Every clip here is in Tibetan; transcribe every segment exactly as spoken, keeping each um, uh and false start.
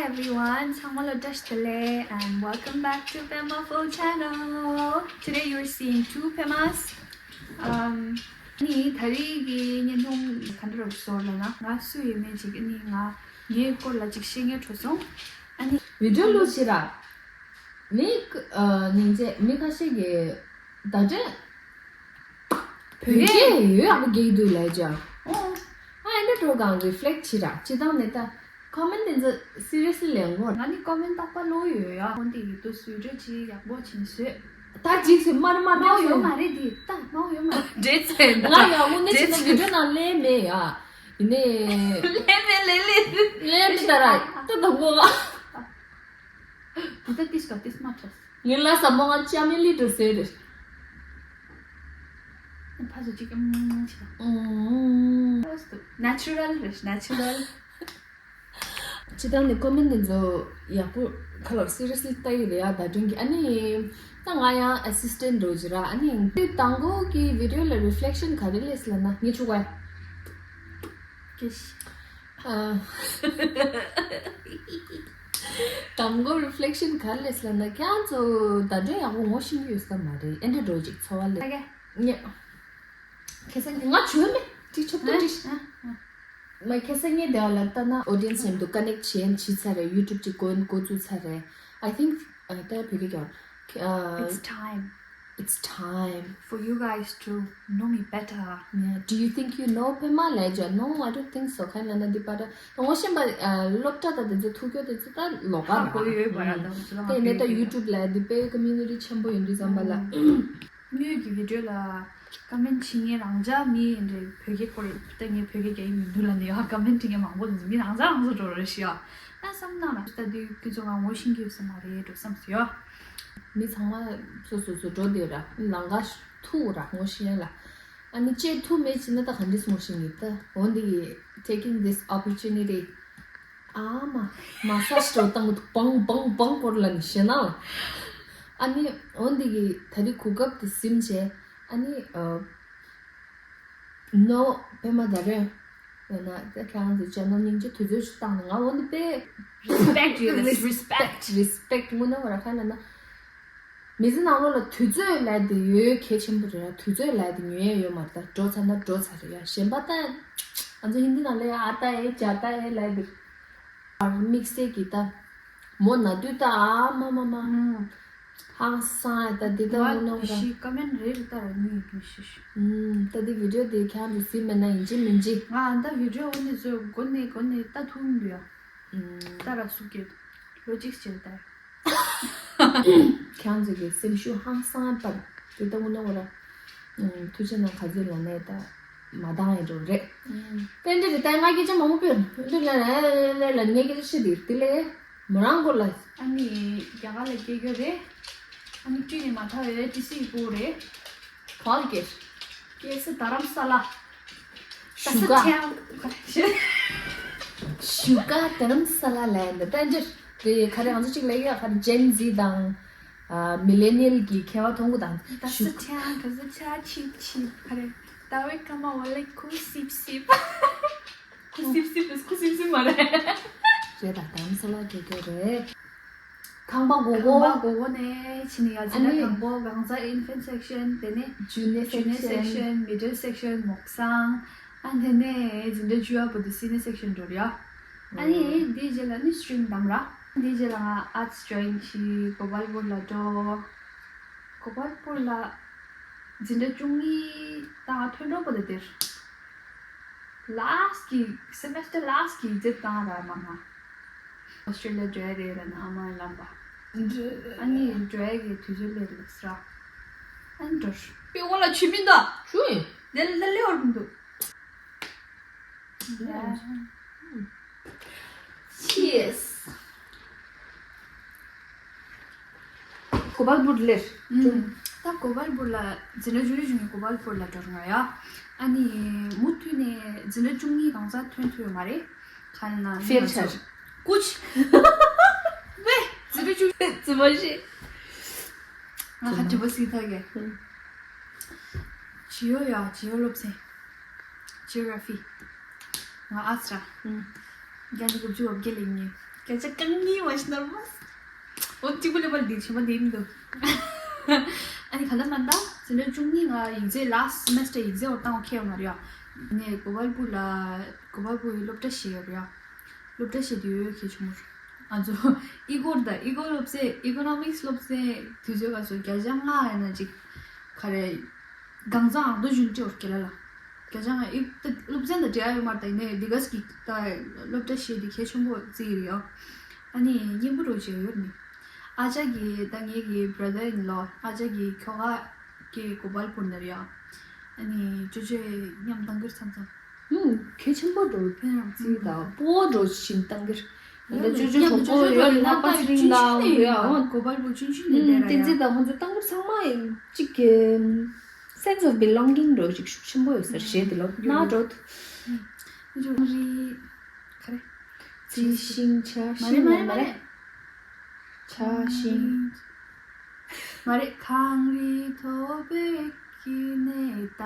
Everyone, ཚང་མ་ལ་བཀྲ་ཤིས་བདེ་ལེགས། And welcome back to Pema Full Channel. Today you're seeing two Pemas. Um, ནི་ད་རེས་ཀྱི་བརྙན་ཐུང་ག་འདྲ་རོགས་བཟོ་ལ་ན་ང་སུ་ཡིན་མིན་ཅིག་ནི་ང་ངའི་སྐོར་ལ་ཅིག་བཤད་ངེས་འཕྲོ་སོང་། ཨ་ནི་བི་ཌིའོ་ལོ་ཤི་ར། མི་ཨ་ཉིན་རྗེས་མི་ཁ་ཤས་ཀྱིས་ད་དྲན་བོད་སྐད་ཡོད་ཡག་པོ་སྐྱེས་འདུག་ལས་ཀྱང་། ཨོ། ཨ་ཨེ་འདྲ་འགྲོ་གང་reflect་བྱེད་ར་སྤྱི་བཏང་ནས་ད་comment་དེ་ཚོ་seriously་ལེན་དགོས། ང་ནི་comment་རྟག་པར་ཀློག་ཡོད་ཡ། ཁོང་དེ་ཡིད་དུ་སུས་འགྲོ་ཅི་ཡག་པོ་ཕྱིན་སོས། ད་ཅིག་སུས་མར་མར་མའོ་ཡོད་མ་རེད་དེ། ད་མའོ་ཡོད་མ་རེད། འདྲེ་ཚེ་ད་ང་ཡག་པོ་ནི་ཕྱིན་ན་བི་ཌིའོ་ནང་ལས་མེད་ཡ། ཡིན་ནས་ལས་མེད་ལས་ལས་ལས་མེད་ད་ར་ད་དང་པོ་ང་། ད་ཏིས་ཀ་ཏིས་མ་ཁྲབ། ངའི་ལ་ས་མོ་ང་ཅ་མི་ལི་འགྲོ་ཟེར་རེད། ཕ་སུ་ཅིག་ཨམ་ཆི་ཨམ། Natural་རེད། Natural། སྤྱི་བཏང་ནས་comment་འདི་ཚོ་ཡག་པོ་ཁ་ལོར་seriously་ལྟ་ཡི་རེད་ཡ། ད་དྲན་གི་ཨ་ནི་ད་ང་ཡང་assistant་འགྲོ་གི་ར། ཨ་ནི་དེ་དང་པོ་གི་video་ལ་reflection་ག་རེ་ལས་ལ་ན་ངས་ཆུ་བ་ཀེ་ཤི། ཨ། དང་པོ་reflection་ག་རེ་ལས་ལ་ན་ཁྱེད་ཚོ་ད་དྲན་ཡག་པོ་ངོ་ཤེས་ཀྱི་ཡོད་ས་མ་རེད། ཨེ་འདྲ་འགྲོ་ཅིག་ཚོར་བ་ལས། ཨ་ཀེ། ཉེ། ཁ་སང་ང་བྱོས་མེད་ཅིག་ཆོག་ཏུ་ཨ་ཅིག་ཨ་ཨ། མ་ཁ་སང་ངས་དེ་ལ་ལྟ་ན་audience་མཉམ་དུ་connect་བྱེད་བྱེད་ཚར་རེད། YouTube་ཅིག་འགོ་འགོ་བཙུགས་ཚར་རེད། I think ཨ་ད་བོད་སྐད་ཀྱང་ཨ། It's time. It's time. For you guys to know me better. Yeah. Do you think you know Pema Leja? No, I don't think so. ཁ་ན་ན་འདི་པར་ངོ་ཤེས་པ་ཨ་སློབ་གྲྭ་དང་དེ་ཚོ་ཐུག་ཀྱོག་དེ་ཚོ་ད་ལོག་པ་ཧ་གོ་ཡོད་པ་ར་ད་ཚོ་ལ་དེ་ནས་ད་YouTube་ལ་འདི་དཔེ་community་ཆེན་པོ་ཡིན་དུས་ཙམ་པ་ལ། ངོས་ཀྱི་video་ལ་comment་བྱེད་མཁན་རང་ཅག་མི་ཡིན་རེད། བོད་སྐད་སྐོར་ད་ངས་བོད་སྐད་རྒྱག་གི་མི་འདུག་ལ་ནས་ཡ་comment་བྱེད་མཁན་མང་པོ་འདུག་མི་རང་ཅག་རང་ཚོ་འགྲོ་རེད་ཤི་ཡ། ད་བསམ་ན་ལ་ད་དུས་ཁྱོད་ཚོ་ང་ངོ་ཤེས་ཀྱི་ཡོད་ས་མ་རེད་འགྲོ་བསམ་སོང་ཡ། མི་ཚང་མ་སོ་སོ་སོ་འགྲོ་བསྡད་ར་ལང་ཀ་ཐུག་ར་ངོ་ཤེས་ལ། ཨ་ནི་ཅེས་ཐུག་མེད་ཕྱིན་ན་ད་ག་འདྲས་ངོ་ཤེས་ཡིན་ད། འོ་འདི་གི་taking this opportunity ཨ་མ། massage་འགྲོ་བཏང་གི་འདུག་བང་བང་བང་སྐོར་ལ་ནི་ཤེས་ན། ཨ་ནི་འོ་འདི་གི་ད་རེས་གོ་སྐབས་དེ་ཟིན་བྱས། ཨ་ནི་ཨ། No Pema་ད་རེས་ཡང་ན་ད་ཁྱེད་རང་ཚོའི་channel་སྙིང་རྗེ་དུས་ཚོད་ཞིག་བཏང་ནས་ང་འོ་འདི་དཔེ་respect་ཡོད་རེད། Respect. Respect་དངོས་གནས་བ་ར་ཁ་ལ་ན། མི་ཚེ་ནང་ལོགས་ལ་དུས་ཚོད་ལས་དེ་ཡོད་གལ་ཆེན་པོ་རེད་ཡ། དུས་ཚོད་ལས་དེ་ཉོ་ཡ་ཡོད་མ་རེད། ད་འགྲོ་ཚར་ན་འགྲོ་ཚར་རེད་ཡ། གཞན་པ་ད་ང་ཚོ་ཧིན་དི་ནང་ལས་ཨ་ད་ཨེ་ཇ་ད་ཨེ་ལས་དེ་དམིགས་བསལ་གྱི་ད་མོ་ན་དུས་ད་ཨ་མ་མ་མ་ཧང་སང་ཨེ་ད་འདི་ད་ངོ་ནང་ར་ཤི་ཀ་མེན་རེ་རེ་ད་ར་ཉུ་ཡི་ཤི་ཤི། ད་འདི་video་དེ་ཁྱང་དུ་སི་མེད་ན་ཡིན་གཅིག་མིན་གཅིག་ང་ད་video་འོ་ནི་ཚོ་གོ་ནི་གོ་ནི་ད་ཐུང་འདུག་ཡ། ད་ར་སུ་སྐྱེ་ལོ་ཇིག་སྐྱེ་ད། ཁྱེད་རང་ཚོ་གི་སེམས་ཤུགས་ཧང་སང་བར་དེ་ལྟ་བུ་ནོ་ར། ཐུགས་རྗེ་གནང་ག་ཚོད་ལ་ནས་ད་མ་འདང་ཡ་འགྲོ་རེད། དེ་འདྲ་རེད། ད་ང་སྐད་ཆ་མང་པོ་ཕེབས་འདི་ལ་ལ་ལ་ལ་ངའི་སྐད་ཆ་ཤི་དེ་དེ་ལས་མོ་རང་སྐོར་ལ། ཨ་ནི་རྒྱ་གར་ལ་སྐྱེས་རྒྱུ་རེད། ཨ་ནི་བཀྲིས་ནས་མ་ཐག་ཡོད་ཏི་སི་ཡི་སྤུ་རེད། ག་ལ་སྐྱེས། སྐྱེས་ས་རྡ་རམ་ས་ལ། ཞུ་ག་ཞུ་ག་རྡ་རམ་ས་ལ་ལ་ཡིན་ད་ལྟ་འདིར་དེ་ག་རེ་ང་ཚོ་གཅིག་ལ་ཡོད་ག་རེ་Gen Z་དང་། ཨ། Millennial་གི་ཁེ་བ་མཐོང་གི་དང་། ད་ཞུ་ས་ཆ་ག་ས་ཆ་ཆིབ་ཆིབ་ག་རེ་ད་བའི་ཀ་མ་བ་ལེ་ཁུ་སིབ་སིབ། ཁུ་སིབ་སིབ་ཁུ་སིབ་སིབ་མ་རེད། རེད་ད་རྡ་རམ་ས་ལ་སྐྱེས་རྒྱུ་རེད། ཁང་པ་སྒོ་སྒོ། ཁང་པ་སྒོ་སྒོ་ནས་ཕྱིན་ནས་ཡ་འཛིན་གྲྭ་དང་པོ་གང་ཟག་infant section དེ་ནས་junior section, middle section མོག་སང་། ཨ་དེ་ནས་འཛིན་གྲྭ་བཅུ་པ་བར་དུ་senior section འགྲོ་རེད་ཡ། ཨ་ནི་དེའི་རྗེས་ལ་ནི་stream བདམས་ར། དེའི་རྗེས་ལ་ང་arts join བྱས་གོ་པལ་པུར་ལ་འགྲོ། གོ་པལ་པུར་ལ་འཛིན་གྲྭ་བཅུ་གཉིས་དང་ཐོན་འགྲོ་བར་དུ་དེར། last་གི་semester last་གི་རྗེས་བཏང་ར་མ་ང་། Australia་འགྲོ་ཡ་རེད་ལབ་ན་ཨ་མ་ལབ་པ། ཨ་ནི་འགྲོ་ཡ་གི་དུས་ཚོད་སླེབས་རེད་ཟེར། ཨ་ནི་འགྲོ། པེ་ཝ་ལ་ཆུ་མིན་ད། ཆུ་ཡིན། དེ་ལ་སླེབས་པར་མི་འདུག Cheers། གོ་པལ་པུར་ལེར། ཨུམ། ད་གོ་པལ་པུར་ལ་འཛིན་གྲྭ་བཅུ་གཉིས་བཅུ་གཉིས་གོ་པལ་པུར་ལ་འགྲོ་རུང་ཡ། ཨ་ནི་མུ་མཐུད་ནས་འཛིན་གྲྭ་བཅུ་གཉིས་གང་ཟག་ཐོན་ཐུབ་ཡོད་མ་རེད། ག་ལ་ན་ཕེལ་ཆར། ཀུ་ཆི། ཝེ། འཛིན་གྲྭ་བཅུ། ཙི་མ་ཤི། ང་ཁ་དྲི་བ་སིག་ཐག་གེ། ཨུམ། ཇི་ཡོ་ཡ་ཇི་ཡོ་སློབ་ཚན། Geography། ང་ཨ་ཙི་ར། ཨུམ། རྒྱ་ནི་དགུ་བཅུ་བབ་རྒྱ་ལེགས་ཉེ། བརྒྱ་ཆ་གང་གཉིས་མ་ཤི་ན་མ། འོ་གཅིག་པུ་ལས་པར་འདི་བྱེད་མ་འདི་མི་འདུག་ཨ་ནི་ག་ལ་མ་འདའ་ཟིན་འདྲ་བཅུ་གཉིས་ང་ཡིག་ཚད་last semester ཡིག་ཚད་འོ་བཏང་འོ་ཁེ་ཡོང་མ་རེད་ཡ། ནས་གོ་པལ་པུར་ལ་གོ་པལ་པུར་ཡི་སློབ་གྲྭ་ཞིག་ཡོད་རེད་ཡ། སློབ་གྲྭ་ཞིག་དུ་ཡོད་ཁེ་བྱུང་མ་རེད། ང་ཚོ་ཨི་གོར་དང་ཨི་གོ་སློབ་ཚན་economics སློབ་ཚན་དུས་ཚོད་ག་སོ་བརྒྱ་ཆ་ལྔ་ཡིན་ན་ཅིག་ག་རེ། གང་ཟག་ཨང་དུ་ཞུན་ཏེ་འོར་ཀེ་ལ་ལ། བརྒྱ་ཆ་ལྔ་ཨི་ད་སློབ་ཚན་དང་འབྲེལ་ཡ་ཡོད་མ་རེད་ད་ཡིན་ནའི་འདི་ག་སི་གི་ད་སློབ་གྲྭ་ཞེས་འདི་གལ་ཆེན་པོ་བརྩི་ཡི་ཡོད། ཨ་ནི་སྙན་པོ་རོ་ཅེ་ཡོད་ནི། ཨ་ཅག་གི་ད་ངེད་ཀྱི་brother in law ཨ་ཅག་གི་ཁྱོ་ག་གི་གོ་པལ་པུར་ནི་རེད་ཡ། ཨ་ནི་ཅོ་ཅོ་མཉམ་བཏང་གིར་མཚམས་མཚམས། ཧུམ། གལ་ཆེན་པོ་འགྲོ་ཕན་རང་བརྩི་དང་པོ་འགྲོ་བཞིན་བཏང་གིར། ཡིན་ད་ཅོ་ཅོ་གྲོགས་པོ་ཡོད་ལ་ན་པ་ཚིག་རིང་ལ་ཡོད་ཨ། གོ་པལ་པུར་ཆུན་ཆུན་ནས་ལས་ར་ཡ། བསྟན་འཛིན་དང་ཁོང་ཚོ་བཏང་གིར་ཚང་མ་ཡིན་གཅིག་གི། sense of belonging འགྲོ་ཅིག་ཤུགས་ཆེན་པོ་ཡོད་ས་རེད་ཞེས་དེ་ལོ་ན་འགྲོ། ཨུ་ཅུ་རི། ག་རེ། རྩི་ཤིང་བྱ་ཤིང་མ་རེད་མ་རེད། བྱ་ཤིང་། མ་རེད་གངས་རི་མཐོ་པོའི་དཀྱིལ་ནས་ལྟ་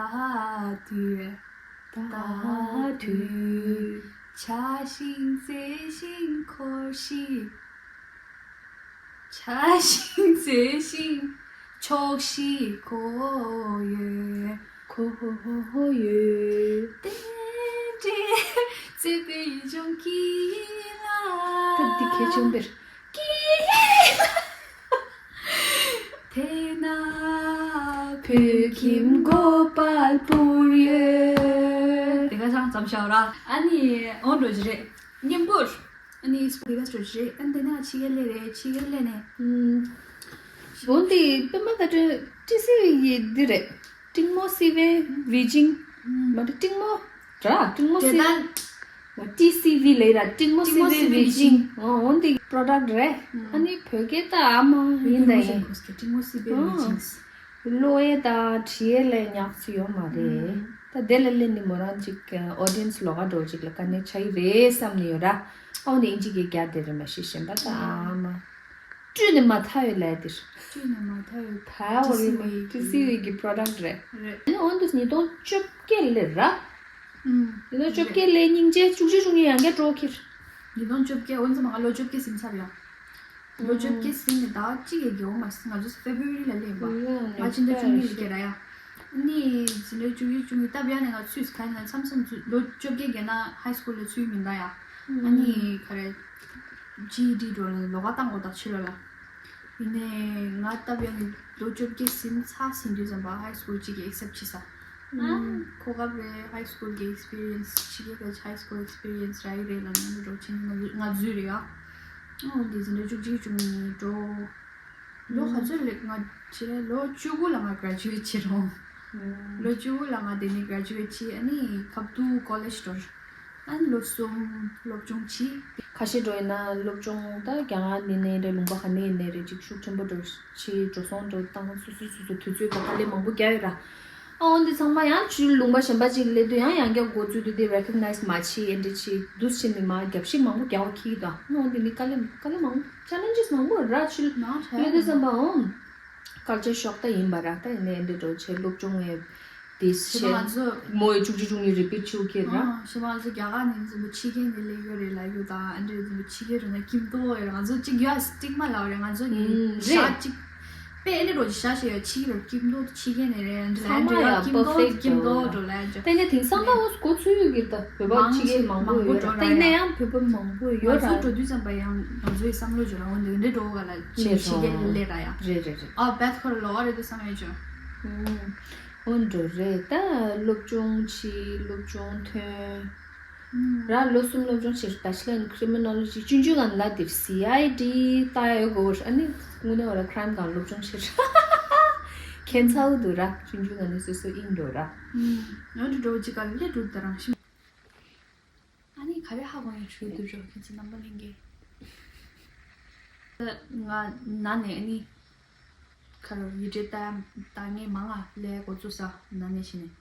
དུས། ལྟ་དུས། བྱ་ཤིང་རྩི་ཤིང་འཁོར་ཤིང་། བྱ་ཤིང་རྩི་ཤིང་ཕྱོགས་བཞི་གོ་ཡོད། གོ་ཡོད། རྟེན་འབྲེལ་བརྩེ་བའི་ཡུལ་ལྗོངས་ཀྱི་ལ། ད་འདི་གལ་ཆེན་པོར། ཀྱི་ལ། དེ་ན་བོད་ཁྱིམ་གོ་པལ་པུར་ཡོད། དེ་ག་ཚང་ཙམ་བྱའོ་ར། ཨ་ནི་འོང་འགྲོ་གི་རེད། མཉམ་པོར། ཨ་ནི་སྤུ་གུ་སྤྲོ་ཞེས་ཨ་ནི་དེ་ནས་ཕྱི་རྒྱལ་སླེབས་རེད། ཕྱི་རྒྱལ་སླེབས་ནས། ཨུམ། འོན་ཏེ་པད་མ་ད་ཏྲེ་ཏི་སི་ཝི་ཡི་འདི་རེད། ཏྲིང་མོ་སི་ཝེ་ཝི་ཇིང་། ཨུམ། མ་ཏྲིང་མོ་ར་ཏྲིང་མོ་སི་ཝེ། ཏྲེ་ཏི་སི་ཝི་ལས་ར་ཏྲིང་མོ་སི་ཝེ་ཝི་ཇིང་། འོ་འོན་ཏེ་པྲོ་ཌག་རེད། ཨ་ནི་བོད་སྐད་ད་ཨ་མ་ཡིན་ད་ཡིན། ཏྲིང་མོ་སི་ཝེ་ཝི་ཇིང་། ཀློག་ཡས་དང་བྲིས་ཡས་ལས་ཉག་ཅིག་ཡོད་མ་རེད། ད་དེ་ལ་སླེབས་ནས་མོ་རང་ཅིག་ཨོ་ཌི་ཡན་སི་ལོགས་ཀ་འགྲོ་ཅིག་ལ་དཀའ་ངལ་ཆགས་ཡི་རེད་བསམ་ནས་ཡོད་ར། ཨའོ་ནས་ཨིན་ཇི་གི་རྒྱ་དེ་རེད་མ་ཤེས་གཞན་པ་ད་ཨ་མ། སྤྲུལ་ནས་མ་ཐར་ཡོད་ལས་དེར། སྤྲུལ་ནས་མ་ཐར་ཡོད། ད་འོ་རེད་མ་ཏི་སི་ཝི་གི་པྲོ་ཌག་རེད། རེད། ཨ་ནི་འོན་ཏེ་ཉིས་སྟོང་བཅོ་བརྒྱད་ལས་ར། ཉིས་སྟོང་བཅོ་བརྒྱད་ལས་སྙིང་རྗེ་བཅུ་གཅིག་བཅུ་གཉིས་ཡང་བསྐྱར་འགྲོ་ཁྱེར། ཉིས་སྟོང་བཅོ་བརྒྱད་འོན་ཙམ་ང་ལོ་བཅོ་བརྒྱད་ཟིན་ཚར་ཡང་། ལོ་བཅོ་བརྒྱད་ཟིན་ནས་ཟླ་བ་གཅིག་ཡས་རྒྱལ་བོ་མ་ཟིན་ང་ཚོ་ཕེབ་རུ་རི་ལ་སླེབས་པ། ང་ཕྱི་ཟླ་བཅུ་གཉིས་ལ་སྐྱེས་ར་ཡ། ནི་ཟིན་ལོ་བཅུ་གཅིག་བཅུ་གཉིས་སྟབས་ཡག་ནས་ང་ཚུད་ཟིན་ཁ་ཡིན་ན་མཚམས་མཚམས་ཚུད་ལོ་བཅོ་བརྒྱད་བརྒྱད་ན་ཧའི་སི་ཀུལ་ལ་ཚུད་མིན་ད་ཡ། ཨ་ནི་ག་རེ། ཇི་ཨི་ཌི་འགྲོ་ལ་ལོགས་ཀ་བཏང་དགོས་ད་ཕྱི་ལོགས་ལ། ཡིན་ནའི་ང་སྟབས་ཡག་ནས་ལོ་བཅོ་བརྒྱད་ཟིན་ཚར་ཟིན་དུས་ཙམ་པ་ཧའི་སི་ཀུལ་གཅིག་གིས་ཨེག་སེབ་བྱེད་ས། ཨ། གོ་སྐབས་རེད། ཧའི་སི་ཀུལ་གྱི་ཨེག་སི་པི་རི་ཡན་སི་ཕྱི་རྒྱལ་གྱི་ཧའི་སི་ཀུལ་ཨེག་སི་པི་རི་ཡན་སི་རག་གི་རེད་ལབ་ནས་འགྲོ་ཕྱིན་ང་ང་འཛུལ་རེད་ཡ། ཨོ་འདི་ཟིན་འགྲོ་བཅུ་གཅིག་བཅུ་གཉིས་འགྲོ། ལོ་ག་ཚོད་རེད་ང་བྱེད་རེད་ལོ་བཅུ་དགུ་ལ་ང་གྷ་རེ་ཇུ་ཨེཊ་བྱེད་རུང་། ལོ་བཅུ་དགུ་ལ་ང་དེ་ནས་གྷ་རེ་ཇུ་ཨེཊ་བྱེད་ཨ་ནི་ཁབ་ཏུ་ཀོ་ལེཇ་འགྲོ། ཨ་ནི་ལོ་གསུམ་སློབ་སྦྱོང་བྱས། ཁ་ཤས་འགྲོ་ཡིན་ན་སློབ་སྦྱོང་ད་རྒྱ་གར་ནས་ནས་རེད་ལུང་པ་ག་ནས་ཡིན་ནས་རེད་ཅིག་ཤུགས་ཆེན་པོ་འགྲོ་ཆེ་འགྲོ་སོང་འགྲོ་བཏང་སོ་སོ་སོ་སོ་དུས་ཚོད་ལ་དཀའ་ལས་མང་པོ་རྒྱག་ཡོད་ར། ཨ་འོན་ཏེ་ཚང་མ་ཡང་ཕྱིར་ལུང་པ་གཞན་པ་ཅིག་སླེབས་དུས་ཡང་ཡང་བསྐྱར་འགོ་བཙུགས་དུས་དེ་རེ་ཀོག་ནའི་ཛི་མ་བྱེད་ཨེ་འདྲ་བྱེད་འདུག་བྱེད་ནས་མ་རྒྱབ་ཤིག་མང་པོ་རྒྱག་པ་ཁྱི་ཡིན་ད་ཨ་འོན་ཏེ་མི་དཀའ་ལས་དཀའ་ལས་མང་པོ་ཆེ་ལེན་ཇེ་སི་མང་པོ་ར་ཕྱིར་སླེབས་དུས་ཙམ་པ་འོང་། ཀལ་ཅར་ཤོག་ད་ཡིན་པ་ར་ད་ཡིན་ནའི་འདི་འགྲོ་ཆེ་སློབ་སྦྱོང་ངས་དེ་ཞེས་ང་ཚོ་མོ་ཡི་བཅུ་གཅིག་བཅུ་གཉིས་རི་པིཊ་བྱེད་མཁན་ར། ཞེས་ང་ཚོ་རྒྱ་གར་ནས་འཛིན་པ་ཕྱི་རྒྱལ་ནས་སླེབས་ཡོད་རེད་ལབ་ཡོད་ད་ཨ་འདྲས་འཛིན་པ་ཕྱི་རྒྱལ་རུ་ན་ཁྱིམ་ཐོག་ཡོད་རེད་ང་ཚོ་གཅིག་ཡོད་སི་ཊིག་མ་ལབ་རེད་ང་ཚོ་གི་ཞག་གཅིག་པས་ཨ་ནི་རོ་ཞག་ཞེ་ཡོད་ཕྱི་རོ་ཁྱིམ་ཐོག་ཕྱི་རྒྱལ་ནས་རེད་ཨ་འདྲས་ལབ་ཨ་འདྲས་ཡོད་ཁྱིམ་ཐོག་ཁྱིམ་ཐོག་འགྲོ་ལབ་ཨ་འདྲས། ད་ཡིན་ན་དེང་སང་ད་འོ་སྐོར་ཚུད་ཡོད་གི་ད་བོད་པ་ཕྱི་རྒྱལ་མང་པོ་ཡོད་ར་ད་ཡིན་ན་ཡང་བོད་པ་མང་པོ་ཡོད་ར། ང་ཚོ་འགྲོ་དུས་ཙམ་པ་ཡང་ང་ཚོའི་བསམ་བློ་བརྗོད་ར་འོ་འདི་འདྲས་འགྲོ་ག་ལ་ཆེ་ཆེ་རྒྱལ་ལས་ར་ཡ། རེད་རེད་རེད། ཨ་བད་ཁོ་ར་ལོ་ཨ་རེད་དུ་བསམ་ཡོད་ཅོ། ཨོ་འགྲོ་རེད་ད་སློབ་སྦྱོང་བྱེད་སློབ་སྦྱོང་ཐོན། ར་ལོ་གསུམ་སློབ་སྦྱོང་བྱེད་Bachelor in Criminology ཆུང་ཆུང་གང་ལ་དེ་སི་ཨའི་ཌི་ལྟ་ཡོད་གོ་ཨ་ནི་དངོས་གནས་བ་ལ་ཁྲའིམ་གང་སློབ་སྦྱོང་བྱེད། ཁྱེད་ཚ་བོ་འདུག་ར་ཆུང་ཆུང་གང་ནི་སོ་སོ་ཨིན་འགྲོ་ར། ང་འགྲོ་འགྲོ་ཅི་ག་ལེ་འགྲོ་ད་རང་ཤི། ཨ་ནི་ག་རེ་ཧ་གོ་ཡང་ཆུ་དུ་འགྲོ་ཁྱེད་ཚོ་རྣམ་པ་ལྷན་རྒྱས། ང་ན་ནས་ཨ་ནི། ཁ་རོ་ཡུ་ཊི་ལྟ་ལྟ་ངན་མང་ང་ལས་འགོ་བཙུགས་ས་ན་ནས་ཤི་ནས་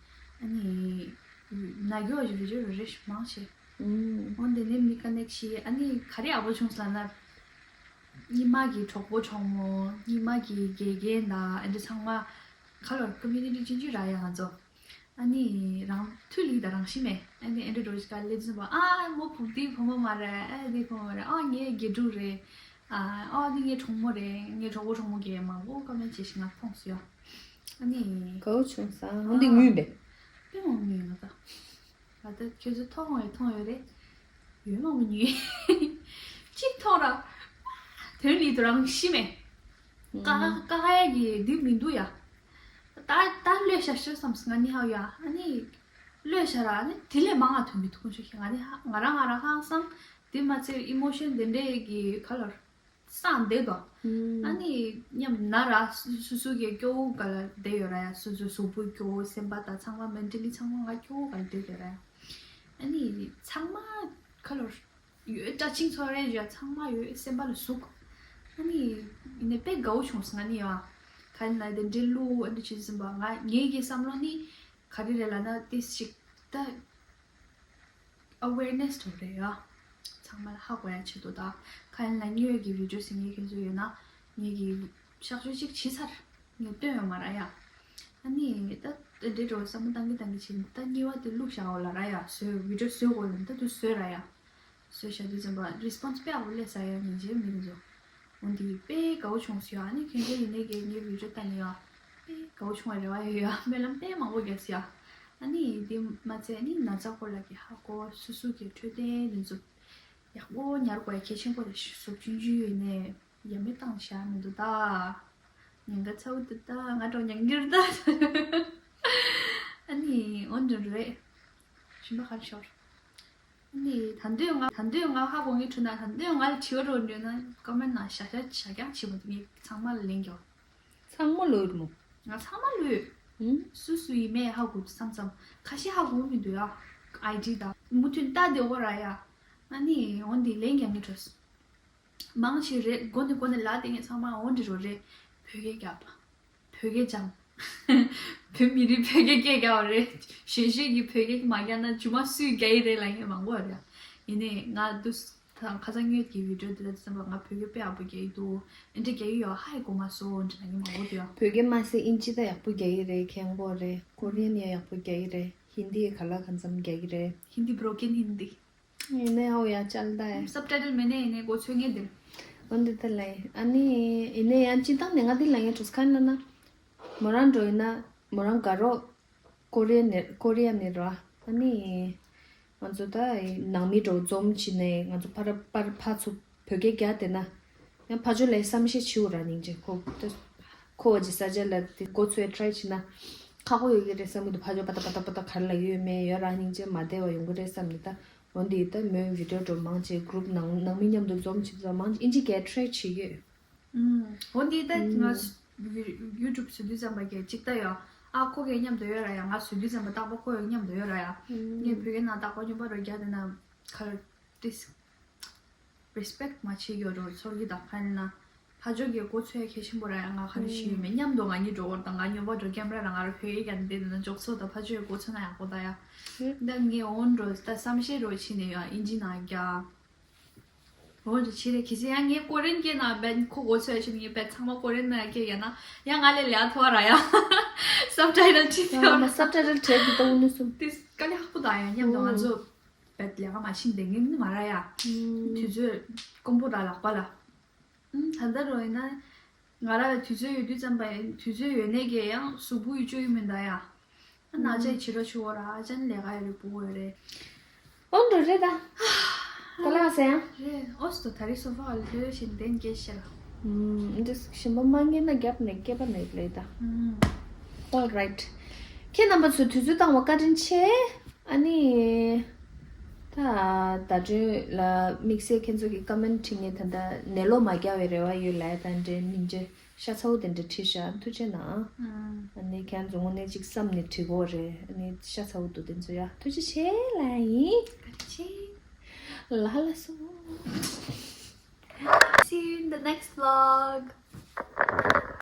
ཨ་ནི་ན་གི་བ་ཞིག་རེ་རེ་རེ་རེ་ཞིག་མང་ཤེ། འོན་ཏེ་ནས་མི་ཀ་ནེག་ཤི་ཨ་ནི་ག་རེ་ཨ་བོ་བྱུང་སོང་ལབ་ན། གཉིས་མ་གི་གྲོགས་པོ་གྲོགས་མོ་གཉིས་མ་གི་དགེ་རྒན་ད་ཨ་འདྲ་ཚང་མ་ཁ་ལོ་ཀོ་མིའུ་ནི་ཊི་ཅན་ཅུ་ར་ཡ་ང་ཚོ། ཨ་ནི་རང་ཐུགས་ལི་དང་རང་ཤི་མེད། ཨ་ནི་ཨེ་འདྲ་འགྲོ་ཞིག་ག་ལེ་ཙི་བ། ཨ་མོ་བུ་དེའི་བུ་མོ་མ་རེད། ཨ་དེའི་བུ་མོ་མ་རེད། ཨ་ངའི་དགེ་ཕྲུག་རེད། ཨ་ཨ་དེ་ངའི་གྲོགས་མོ་རེད། ངའི་གྲོགས་པོ་གྲོགས་མོ་གི་མང་པོ་ཀོ་མེན་བྱེད་ཞིག་ང་མཐོང་སོང་ཡ། ཨ་ནི་དགའ་བོ་བྱུང་ས་འོན་ཏེ་ངུས་པས། དཔེ་མང་ངུས་ང་ད། ང་ད་ཁྱོད་ཚོ་མཐོང་བས་མཐོང་ཡོད་རེད། ཡོད་མ་མི་ཉོས། གཅིག་ཐོག་ར། དོན་ལི་དུ་རང་ཤི་མེད། ཀ་ཀ་ཀ་ཀ་ཡ་གི་འདི་མི་འདུག་ཡ། ད་ད་ལོས་ཤ་ཤ་བསམ་སོང་ང་ནི་ཧ་ཡ། ཨ་ནི་ལོས་ཤ་ར། ཨ་ནི་དེ་ལས་མང་ང་ཐོན་མི་ཐུག་ཤོག་ཤི་ང་ནི་ཧ་ང་རང་ང་རང་ཧང་སང་། དེ་མ་ཚད་ཨི་མོ་ཤན་དེ་འདྲས་ཀྱི་ཁ་ལོར་སང་བསྡད་དོ། ཨ་ནི་མཉམ་ན་ར་སུ་སུ་སུ་གི་སྐྱོ་བོ་ག་ལ་བསྡད་ཡོད་ར་ཡ། སུ་སུ་གཟུགས་པོ་སྐྱོ་བོ་སེམས་པ་དང་ཚང་མ་མེན་ཊལ་ལི་ཚང་མ་ང་སྐྱོ་བོ་ག་ལ་བསྡད་ཡོད་ར་ཡ། ཨ་ནི་ཚང་མ་ཁ་ལོར་ཡོད། སྐྲ་ཆིང་ཚོ་རེ་ཡོད། ཚང་མ་ཡོད། སེམས་པ་ལ་ཟུག་ཨ་ནི་ཡིན་ནའི་དཔེ་དགའ་བོ་བྱུང་སོང་ང་ནི་ཡ། ག་ཡིན་ན་དེ་འདྲའི་གླུ་ཨ་འདྲ་བྱེད་ཟིན་པ་ང་ངེད་ཀྱི་བསམ་བློ་ནི་ག་རེ་རེད་ལབ་ན་ཏིས་ཅིག་ད་ཨ་ཝེར་ནེ་སི་འགྲོ་རེད་ཡ། ཚང་མ་ལ་ཧ་གོ་ཡ་ཆེད་དུ་ད་ག་ཡིན་ན་ངེད་ཀྱི་བི་ཌིའོ་ཟིན་ངེད་ཁྱོད་ཚོ་ཡོད་ན་ངེད་ཀྱི་གཤག་བཅོས་ཅིག་བྱེད་ཚར། ངས་སྟོན་ཡོད་མ་ར་ཡ། ཨ་ནི་ད་དེ་འདྲའི་འགྲོ་བསམ་བློ་བཏང་གི་བཏང་གི་བྱེད་ད་གཉིས་པ་དེ་བླུགས་བཞག་འོ་ལ་ར་ཡ། བཟོས་བི་ཌིའོ་བཟོས་གོ་ལ་ད་དུ་བཟོས་ར་ཡ། བཟོས་བཞག་དུས་ཙམ་པ་རི་སི་པོན་སི་དཔེ་ཡག་པོ་སླེབས་ས་ཡ། ཉིན་རྗེས་མི་རེ་འགྲོ། འོན་ཏེ་དཔེ་དགའ་བོ་བྱུང་སོང་ཡ། ཨ་ནི་ཁྱོད་ཚོ་ཡིན་ནའི་གས་ངའི་བི་ཌིའོ་ལྟ་ནི་ཡ། དཔེ་དགའ་བོ་བྱུང་བ་རེ་བ་ཡོད་ཡ། སྨོན་ལམ་དཔེ་མང་པོ་རྒྱབ་སོང་ཡ། ཨ་ནི་དེ་མ་ཚད་ཨ་ནི་ན་ཚ་སྐོར་ལ་གི་ཧ་གོ་སོ་སོ་གི་འཕྲོད་བསྟེན་དེ་ཚོ་ཡག་པོ་ཉར་དགོས་ཡ་གལ་ཆེན་པོ་རེད། གཟུགས་ཆུང་ཆུང་ཡོད་ནས་ཡ་མེད་བཏང་བཞག་མི་འདུག་ད། ཉེན་ཁ་ཚ་བོ་འདུག་ད། ང་འགྲོ་ཉན་གྱི་རེད་ད། ཨ་ནི་འོན་ཏེ་རེད། ཞིམ་པ་ག་རེ་ཤོར། ཨ་ནི་ད་འདོད་ང་ད་འདོད་ང་ཧ་གོ་ངེས་འཁྲུལ་ན་ད་འདོད་ང་ལ་བྱིས་པ་འགྲོ་འདོད་ན་ཀོ་མེན་ན་ཤ་ཤ་ཤ་རྐྱང་བྱིས་པ་དེ་ངས་ཚང་མ་ལ་ལན་རྒྱོབ། ཚང་མ་ལོས་རུ་མོ། ང་ཚང་མ་ལོས། ཨུམ། སུ་སུ་ཡིན་མེད་ཧ་གོ་མཚམས་མཚམས་ཁ་ཤས་ཧ་གོ་མི་འདུག་ཡ། ཨའི་ཌི་དང་མུ་མཐུད་ལྟ་བདེ་བོ་ར་ཡ། ཨ་ནི་འོན་ཏེ་ལན་རྒྱག་ངེས་འགྲོ། མང་ཆེ་རེད། མགོ་ནས་མགོ་ནས་ལ་དེ་ངས་ཚང་མ་འོན་ཏེ་རོ་རེད། བོད་སྐད་རྒྱབ། བོད་སྐད་སྦྱང་། བོད་མི་རིགས་བོད་སྐད་སྐད་རྒྱག་པ་རེད། གཞོན་གཞོན་གྱི་བོད་སྐད་མ་རྒྱག་ན་རྗེས་མ་སུས་རྒྱག་གི་རེད་ལབ་མཁན་མང་པོ་རེད། ཡིན་ནའི་ང་དུས་ད་ཁ་སང་ངོས་ཀྱི་བི་ཌིའོ་འདི་ལ་བསམ་པ་ང་བོད་སྐད་དཔེ་ཡག་པོ་རྒྱག་གི་འདུག་ཨེ་འདྲ་རྒྱག་གི་ཡོད་ཧ་ཡི་གོ་མ་སོང་འདྲ་ལབ་མཁན་མང་པོ་འདུག་ཡ། བོད་སྐད་མ་ཟད་ཨིན་ཇི་ད་ཡག་པོ་རྒྱག་གི་རེད། མཁན་པོ་རེད། ཀོ་རི་ཡན་ཡང་ཡག་པོ་རྒྱག་གི་རེད། ཧིན་དི་ག་ལ་གང་འཚམ་རྒྱག་གི་རེད། ཧིན་དི་བྷྲོ་ཀན་ཧིན་དི། ཡིན་ནའི་ཧོ་ཡ་ཅལ་ད་ཡ། སབ་ཊའི་ཊལ་མེད་ནའི་ཡིན་ནའི་གོ་ཚོད་ངེས་དེ། འོན་ཏེ་ད་ལ་ཡིན། ཨ་ནི་ཡིན་ནའི་ཡང་སྤྱིར་བཏང་ནས་ང་འདི་ལ་ཡང་གྲོས་ཁ་ན་ན། མོ་རང་འགྲོ་ཡིན་ན་མོ་རང་དགའ་རོགས་ཀོ་རི་ཡ་ནས་ཀོ་རི་ཡ་ནས་རོ། ཨ་ནི་ང་ཚོ་ད་ནང་མི་འགྲོ་འཛོམས་བྱས་ནས་ང་ཚོ་ཕར་ཕར་ཕར་ཚུར་བོད་སྐད་རྒྱག་བསྡད་ན། ཡང་ཕར་ཕྱོགས་ལ་བསམ་ཤེས་བྱེད་འོ་ར་སྙིང་རྗེ་ཁོ། ཁོ་འོ་ཇི་ས་ཆ་ལ་དེ་འགོ་ཚུགས་ཡ་ཊ་རའི་བྱེད་ན་ཁག་པོ་ཡོད་ཀྱི་རེད་བསམ་གྱི་འདུག་ཕར་ཕྱོགས་པ་ཏ་པ་ཏ་པ་ཏ་ག་རེ་ལབ་ཀྱི་ཡོད་མེད་ཡོད་ར་སྙིང་རྗེ་མ་བདེ་བ་ཡོང་གི་རེད་བསམ་ནས་ད། འོ་འདི་ད་མོའི་བི་ཌིའོ་འགྲོ་མང་ཆེ་གུ་རུབ་ནང་ནང་མི་མཉམ་དུ་འཛོམས་བྱེད་དུས་མང་ཆེ་ཨིན་ཇི་གས་ཊ་རའི་བྱེད་ཀྱི་ཡོད། ཨུམ། འོ་འདི་ད་ང་ཡུ་ཊུབ་བཟོ་དུས་ཙམ་པ་གས་གཅིག་ད་ཡོད། ཨ་ཁོ་གས་མཉམ་དུ་ཡོད་ར་ཡ། ང་བཟོ་དུས་ཙམ་པ་རྟག་པར་ཁོ་ཡང་མཉམ་དུ་ཡོད་ར་ཡ། ངས་བོད་སྐད་ནང་རྟག་པར་སྨྱོན་པ་རོ་རྒྱག་དེ་ན་ག་རེ་ཏིས། རེ་སི་པེག་མ་བྱེད་ཀྱི་རོ་ཚོར་གི་དང་ཕན་ན། ཕ་ཇོ་གི་གོ་ཚོད་ཁེ་ཆེན་པོ་ར་ཡ། ང་ག་རེ་ཞུས་ཡོད་མེད་མཉམ་དུ་ང་གཉིས་འགྲོ་བར་དང་ང་སྨྱོན་པ་འགྲོ་ཀེམ་ར་ར་ང་ར་ཕེ་ཡི་ཀ་འདི་ན་འཇོག་ཚོད་དང་ཕ་ཇོ་གི་གོ་ཚོད་ན་ཡག་པོ་ད་ཡ། ད་ངས་འོན་འགྲོ་ད་བསམ་ཤེས་རོ་ཕྱིན་ནས་ཡ་ཨིན་ཇི་ན་རྒྱ། འོན་འགྲོ་ཕྱི་རེ་ཁི་སི་ཡ་ངས་ཀོ་རེན་སྐད་ན་བན་ཁོ་གོ་ཚོད་ཕྱིན་ངས་བན་ཚང་མ་ཀོ་རེན་ན་སྐད་རྒྱག་ན་ཡ་ང་ལས་ལས་ཐོ་ར་ཡ། སབ་ཊའི་ཊལ་ཅི་ཐོ་ར། སབ་ཊའི་ཊལ་བྲིས་ཏེ་གཏོང་ནི་སུ། ཏིས་དཀའ་ལས་ཁག་པོ་ད་ཡ་མཉམ་དུ་ང་ཚོ། བད་ལས་ཀ་མ་ཤིན་དེ་ངན་ནི་མ་ར་ཡ། དུས་ཚོད་དཀོན་པོ་ར་ལག་པ་ལ། ད་ལྟ་རོ་ཡིན་ན། ང་ར་ལ་དུས་ཚོད་ཡོད་དུས་ཙམ་པ་ཡིན་དུས་ཚོད་ཡོད་ནས་ཀྱི་ཡང་གཟུགས་པོ་ཡོད་བཅོས་ཡིན་མིན་ད་ཡ། ཨ་ན་ཅའི་བྱི་རོ་ཆུ་བོ་ར་ཨ་ཅན་ལས་ཀ་ཡ་རེ་པོ་ཡོད་རེད། ཨོ་འགྲོ་རེད་ད། ག་ལ་བ་ཟེ་ཡང་། རེད་ཨོ་སྟོ་ད་རི་སོ་ཕ་ལ་ལྷོད་བཞིན་དེན་སྐད་ཤེར། འདི་ཞིམ་པ་མ་ངེས་ན་རྒྱབ་ནས་སྐེད་པ་ནས་ལས་ད། All right. ཁྱེད་རྣམ་པ་ཚོ་དུས་ཚོད་བཏང་བ་བཀའ་དྲིན་ཆེ། ཨ་ནི། ད་ད་དྲོད་ལ་དམིགས་བསལ་ཁྱེད་ཚོ་གི་ཀ་མེན་ཊི་བྲིས་ངེས་ད་ལྟ་ནད་ལོག་མ་རྒྱག་པའི་རེ་བ་ཡོད་ལ་ད་འདྲའི་སྙིང་རྗེ་ཤ་ཚ་བོ་དེ་འདྲ་བྲིས་ཤག་ཐུགས་རྗེ་གནང་། ཨ་ནི་ཁྱེད་ཚོ་དངོས་གནས་ཅིག་བསམ་ནས་བྲིས་གོ་རེད། ཨ་ནི་ཤ་ཚ་བོ་འདུག་དེ་ཚོ་ཡ་ཐུགས་རྗེ་ཆེ་ལ་ཡིན། བཀའ་དྲིན་ཆེ། ལ་ལ་སོ། See you in the next vlog.